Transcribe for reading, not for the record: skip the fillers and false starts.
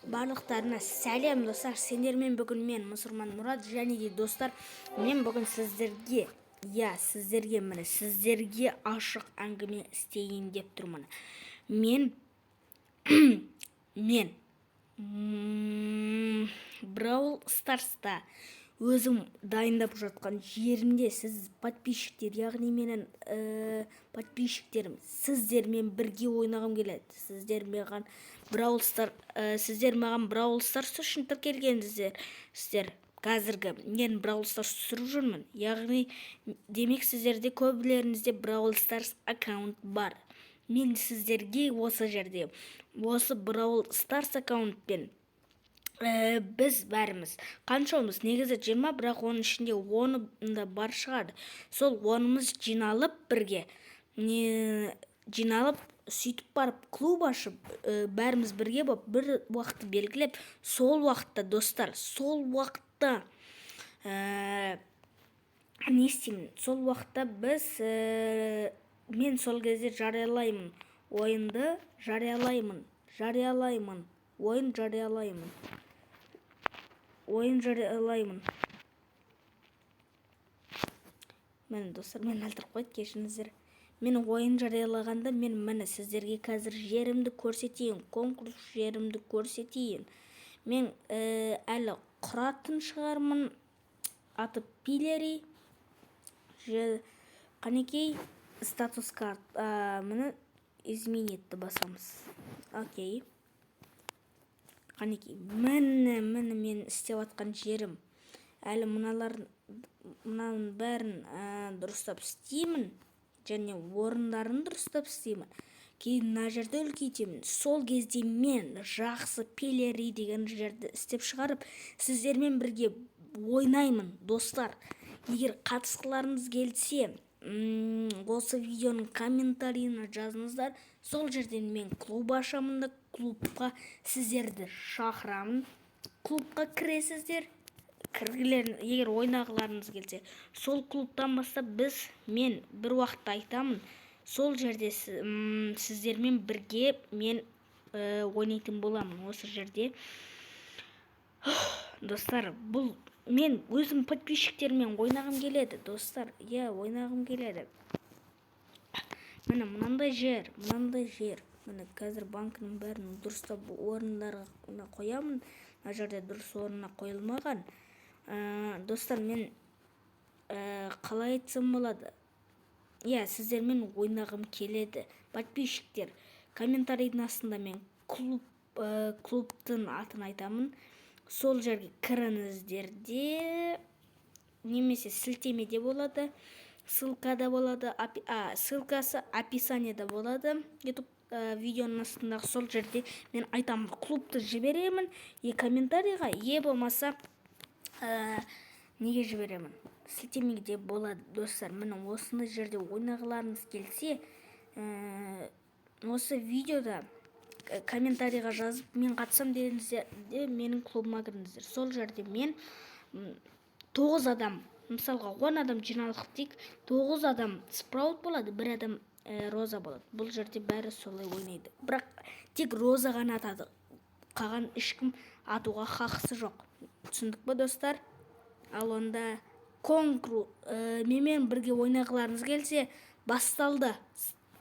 Барлықтарына сәлем, достар! Сендермен бүгін мен, Мұсырман Мұрат. Және де, достар, мен бүгін сіздерге, иә, сіздерге, міне, сіздерге ашық әңгіме істейін деп тұрмын. Мен Браул Старста өзім дайындап жатқан жерімде сіз, подписчиктер, яғни менің подписчиктерім, сіздермен бірге ойнағым келеді. Сіздер маған Браул Старс үшін тіркелгенсіздер. Сіздер қазіргі мен Браул Старс түсіріп жүрмін, яғни, демек, сіздерде, көбілеріңізде Браул Старс аккаунт бар. Мен сіздерге осы жерде осы Браул Старс аккаунтпен біз бәріміз қаншаумыз негізі? 20, бірақ оның ішінде 10-ы да бар шығар. Сол 10-ымыз жиналып, бірге не жиналып, сөйтіп барып клуб ашып, бәріміз бірге болып, бір уақытты белгілеп, сол уақытта, достар, сол уақытта не істеймін? Сол уақытта біз мен сол кезде жариялаймын, ойынды жариялаймын, жариялаймын, ойын жариялаймын, ойын жариялаймын. Міне, достар, мені өлтіріп қойды, кешіріңіздер. Мен ойын жариялағанда, мен, міне, сіздерге қазір жерімді көрсетейін, конкурс жерімді көрсетейін. Мен әлі құратын шығармын, аты Пилери. Қанекей, статус карт, міне, изменить басамыз. Окей, қанекей, міне, міне, мен істеп жатқан жерім. Әлі мыналар, мынаның бәрін дұрыстап істеймін және орындарын дұрыстап істеймін, кейін мына жерді үлкейтемін. Сол кезде мен жақсы Пелери деген жерді істеп шығарып, сіздермен бірге ойнаймын. Достар, егер қатысқыларыңыз келсе, осы видеоның комментарийіне жазыңыздар. Сол жерден мен клуб ашамын да, клубқа сіздерді шақырамын. Клубқа кіресіздер, кіргілерін, егер ойнағыларыңыз келсе, сол клубтан бастап біз, мен бір уақытта айтамын, сол жерде сіздермен бірге мен ойнайтын боламын осы жерде. Достар, бұл мен өзім подписчиктеріммен ойнағым келеді, достар, иә, ойнағым келеді. Міне, мынандай жер, мынандай жер. Міне, қазір банкінің бәрін дұрыстап орындарына қоямын. Мына жерде дұрыс орнына қойылмаған. Достар, мен қалай айтсам болады, иә, сіздермен ойнағым келеді. Подписчиктер, комментарийдің астында мен клубтың атын айтамын, сол жерге кіріңіздер де, немесе сілтемеде болады, ссылкада болады, ссылкасы описаниеда болады, YouTube видеоның астындағы. Сол жерде мен айтамын, клубты жіберемін е комментарийға, е болмаса неге жіберемін, сілтемеге болады. Достар, міне, осындай жерде ойнағыларыңыз келсе, осы видеода комментарийға жазып, мен қатысам дедіңіздер де, менің клубыма кіріңіздер. Сол жерде мен тоғыз адам, мысалға, 10 адам жиналдық дейік, тоғыз адам Спраут болады, бір адам Роза болады. Бұл жерде бәрі солай ойнайды, бірақ тек Роза ғана атады, қалған ешкім атуға хақысы жоқ. Түсіндік па, достар? Ал онда конкурс, менімен бірге ойнағыларыңыз келсе, басталды.